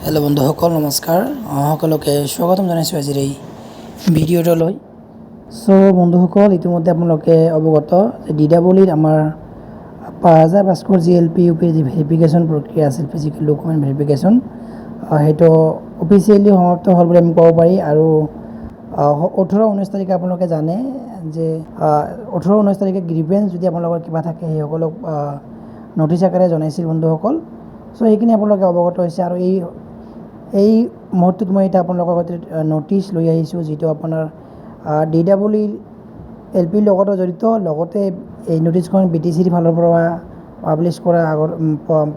Hello' বন্ধুসকল, নমস্কাৰ। সকলোকে স্বাগতম জনাইছোঁ আজিৰ এই ভিডিঅ'টোলৈ। চ' বন্ধুসকল, ইতিমধ্যে আপোনালোকে অৱগত যে ডি ডাবল ইৰ আমাৰ 5500 জি এল পি, ইউ পিৰ যি ভেৰিফিকেশ্যন প্ৰক্ৰিয়া আছিল, ফিজিকেল ডকুমেণ্ট ভেৰিফিকেশ্যন, সেইটো অফিচিয়েলি সমাপ্ত হ'ল বুলি আমি ক'ব পাৰি। আৰু 18, 19 তাৰিখে আপোনালোকে জানে যে 18, 19 তাৰিখে গ্ৰিভেঞ্চ যদি আপোনালোকৰ কিবা থাকে, সেইসকলক নটিচ আকাৰে জনাইছিল বন্ধুসকল। চ' সেইখিনি আপোনালোকে অৱগত হৈছে। আৰু এই এই মুহূৰ্তত মই এতিয়া আপোনালোকৰ আগত নটিচ লৈ আহিছোঁ, যিটো আপোনাৰ ডি ডাবল ইৰ এল পিৰ লগতো জড়িত। লগতে এই নটিচখন বি টি চিৰ ফালৰ পৰা পাব্লিছ কৰা আগত,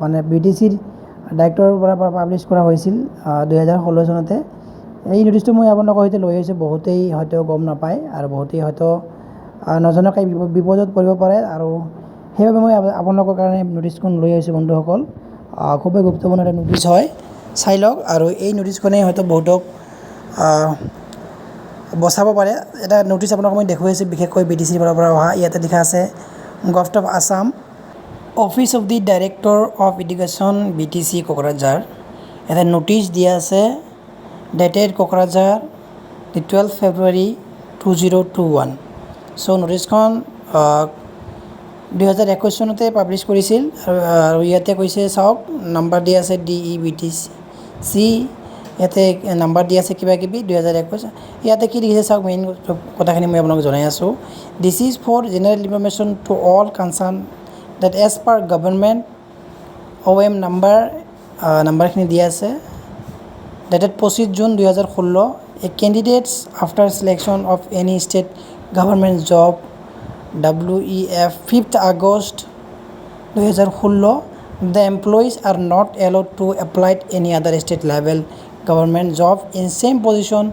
মানে বি টি চিৰ ডাইৰেক্টৰৰ পৰা পাব্লিছ কৰা হৈছিল 2016 চনতে। এই নটিচটো মই আপোনালোকৰ সৈতে লৈ আহিছোঁ। বহুতেই হয়তো গম নাপায় আৰু বহুতেই হয়তো নজনাকৈ বিপদত পৰিব পাৰে আৰু সেইবাবে মই আপোনালোকৰ কাৰণে নটিচখন লৈ আহিছোঁ। বন্ধুসকল, খুবেই গুৰুত্বপূৰ্ণ এটা নটিচ হয়, চাই লওক। আৰু এই নটিচখনেই হয়তো বহুতক বচাব পাৰে। এটা নটিচ আপোনালোকক মই দেখুৱাইছোঁ, বিশেষকৈ বি টি চিৰ ফালৰ পৰা অহা। ইয়াতে লিখা আছে, "Govt of Assam, Office of the Director of Education, BTC, Kokrajhar"। এটা নটিচ দিয়া আছে, dated Kokrajhar, the 12 February 2021। চ' নটিচখন 2021 চনতে পাব্লিছ কৰিছিল। আৰু ইয়াতে কৈছে, চাওক, নাম্বাৰ দিয়া আছে D E B T C, ইয়াতে নাম্বাৰ দিয়া আছে কিবা কিবি, 2021। ইয়াতে কি লিখিছে চাওক, মেইন কথাখিনি মই আপোনাক জনাই আছোঁ। "This is for general information to all concern that as per Government OM number", নাম্বাৰখিনি দিয়া আছে, dated 25 June 2016, "a candidates after selection of any state government job WEF 5th August 2016, the employees are not allowed to apply any other state level government job in same position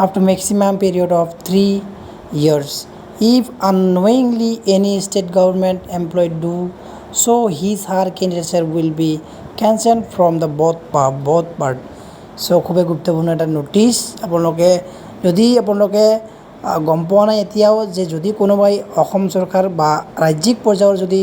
up to maximum period of 3 years. If unknowingly any state government employee do so, his her candidature will be cancelled from the both part." চ' খুবেই গুৰুত্বপূৰ্ণ এটা notice. আপোনালোকে যদি আপোনালোকে গম পোৱা নাই এতিয়াও যে যদি কোনোবাই অসম চৰকাৰ বা ৰাজ্যিক পৰ্যায়ৰ যদি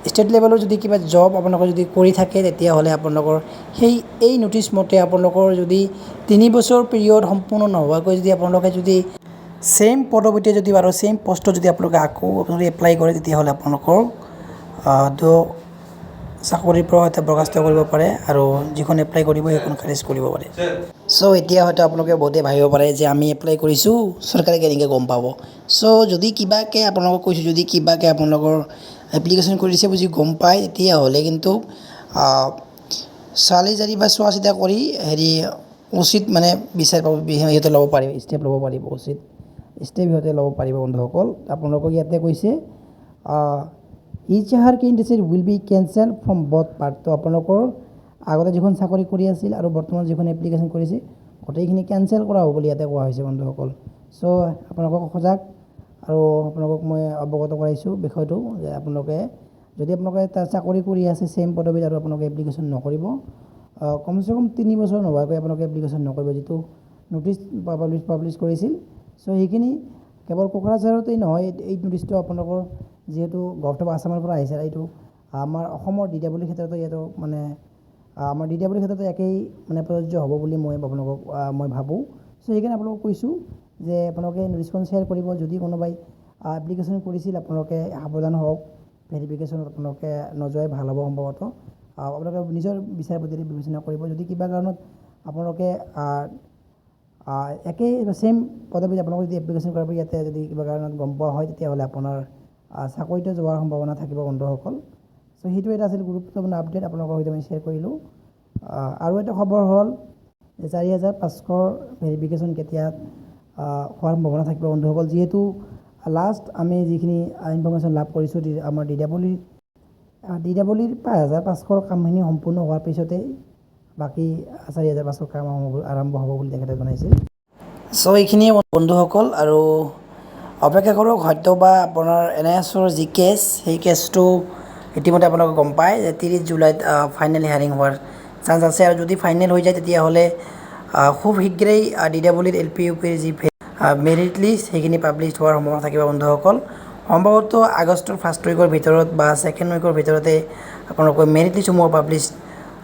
ষ্টেট লেভেলৰ যদি কিবা জব আপোনালোকে যদি কৰি থাকে, তেতিয়াহ'লে আপোনালোকৰ সেই এই ন'টিচ মতে আপোনালোকৰ যদি 3 বছৰ পিৰিয়ড সম্পূৰ্ণ নোহোৱাকৈ যদি আপোনালোকে যদি ছেইম পদবীতে যদি আৰু ছেইম পষ্টত যদি আপোনালোকে আকৌ আপোনালোকে এপ্লাই কৰে, তেতিয়াহ'লে আপোনালোকৰ তো চাকৰিৰ পৰা হয়তো বৰ্খাস্ত কৰিব পাৰে আৰু যিখন এপ্লাই কৰিব সেইখন খাৰিজ কৰিব পাৰে। চ' এতিয়া হয়তো আপোনালোকে বহুতেই ভাবিব পাৰে যে আমি এপ্লাই কৰিছোঁ, চৰকাৰে কেনেকৈ গম পাব? চ' যদি কিবাকৈ, আপোনালোকক কৈছোঁ, যদি কিবাকৈ আপোনালোকৰ এপ্লিকেশ্যন কৰিছে বুলি গম পায়, তেতিয়াহ'লে কিন্তু চালি জাৰি বা চোৱা চিতা কৰি হেৰি উচিত মানে বিচাৰ পাব, সিহঁতে ল'ব পাৰিব, ষ্টেপ ল'ব পাৰিব, উচিত ষ্টেপ সিহঁতে ল'ব পাৰিব। বন্ধুসকল, আপোনালোকক ইয়াতে কৈছে, "His her candidate will be cancel from both part"। তো আপোনালোকৰ আগতে যিখন চাকৰি কৰি আছিল আৰু বৰ্তমান যিখন এপ্লিকেশ্যন কৰিছে, গোটেইখিনি কেঞ্চেল কৰা হ'ব বুলি ইয়াতে কোৱা হৈছে বন্ধুসকল। চ' আপোনালোকক সজাগ আৰু আপোনালোকক মই অৱগত কৰাইছোঁ বিষয়টো যে আপোনালোকে যদি আপোনালোকে তাত চাকৰি কৰি আছে ছেইম পদবীত আৰু আপোনালোকে এপ্লিকেশ্যন নকৰিব, কমচে কম 3 বছৰ নোহোৱাকৈ আপোনালোকে এপ্লিকেশ্যন নকৰিব, যিটো ন'টিচ পাব্লিছ কৰিছিল। চ' সেইখিনি কেৱল কোকৰাঝাৰতেই নহয়, এই ন'টিচটো আপোনালোকৰ যিহেতু গভৰ্ণমেণ্ট অফ আছামৰ পৰা আহিছে, এইটো আমাৰ অসমৰ ডি ডাবল ইৰ ক্ষেত্ৰতো ইয়াতো মানে আমাৰ ডি ডাবল ইৰ ক্ষেত্ৰতো একেই মানে প্ৰযোজ্য হ'ব বুলি মই আপোনালোকক মই ভাবোঁ। চ' সেইকাৰণে আপোনালোকক কৈছোঁ যে আপোনালোকে ন'টিচখন শ্বেয়াৰ কৰিব। যদি কোনোবাই এপ্লিকেশ্যন কৰিছিল, আপোনালোকে সাৱধান হওক। ভেৰিফিকেশ্যনত আপোনালোকে নোযোৱাই ভাল হ'ব সম্ভৱতঃ। আপোনালোকে নিজৰ বিচাৰ বুদ্ধিৰে বিবেচনা কৰিব। যদি কিবা কাৰণত আপোনালোকে একেই ছেইম পদবীত আপোনালোকে যদি এপ্লিকেশ্যন কৰাৰ ইয়াতে যদি কিবা কাৰণত গম পোৱা হয়, তেতিয়াহ'লে আপোনাৰ চাকৰিটো যোৱাৰ সম্ভাৱনা থাকিব বন্ধুসকল। চ' সেইটো এটা আছিল গুৰুত্বপূৰ্ণ আপডেট, আপোনালোকৰ সৈতে মই শ্বেয়াৰ কৰিলোঁ। আৰু এটা খবৰ হ'ল যে 4500ৰ ভেৰিফিকেশ্যন কেতিয়া হোৱাৰ সম্ভাৱনা থাকিব বন্ধুসকল? যিহেতু লাষ্ট আমি যিখিনি ইনফৰ্মেশ্যন লাভ কৰিছোঁ, আমাৰ ডি ডাবল ইৰ 5500ৰ কামখিনি সম্পূৰ্ণ হোৱাৰ পিছতেই বাকী 4500ৰ কাম আৰম্ভ হ'ব বুলি তেখেতে জনাইছিল। চ' এইখিনিয়ে বন্ধুসকল। আৰু অপেক্ষা কৰক, হয়তো বা আপোনাৰ এন আই এছৰ যি কেছ, সেই কেছটো ইতিমধ্যে আপোনালোকে গম পায় যে 30 জুলাইত ফাইনেল হিয়াৰিং হোৱাৰ চান্স আছে। আৰু যদি ফাইনেল হৈ যায়, তেতিয়াহ'লে খুব শীঘ্ৰেই ডি ডাবল ইৰ এল পি, ইউ পিৰ যি মেৰিট লিষ্ট, সেইখিনি পাব্লিছ হোৱাৰ সম্ভাৱনা থাকিব বন্ধুসকল। সম্ভৱতঃ আগষ্টৰ ফাৰ্ষ্ট উইকৰ ভিতৰত বা ছেকেণ্ড উইকৰ ভিতৰতে আপোনালোকৰ মেৰিট লিষ্টসমূহ পাব্লিছ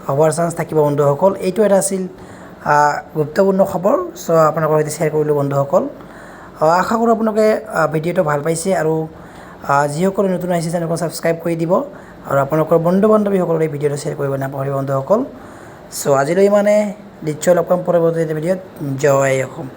হোৱাৰ চান্স থাকিব বন্ধুসকল। এইটো এটা আছিল গুৰুত্বপূৰ্ণ খবৰ, চ' আপোনালোকৰ সৈতে শ্বেয়াৰ কৰিলোঁ বন্ধুসকল। আশা কৰোঁ আপোনালোকে ভিডিঅ'টো ভাল পাইছে আৰু যিসকলে নতুন আহিছে তেওঁলোকে ছাবস্ক্ৰাইব কৰি দিব আৰু আপোনালোকৰ বন্ধু বান্ধৱীসকলৰ এই ভিডিঅ'টো শ্বেয়াৰ কৰিব নাপাহৰিব বন্ধুসকল। চ' আজিলৈ ইমানে, নিশ্চয় লগ পাম পৰৱৰ্তী ভিডিঅ'ত। জয় অসম।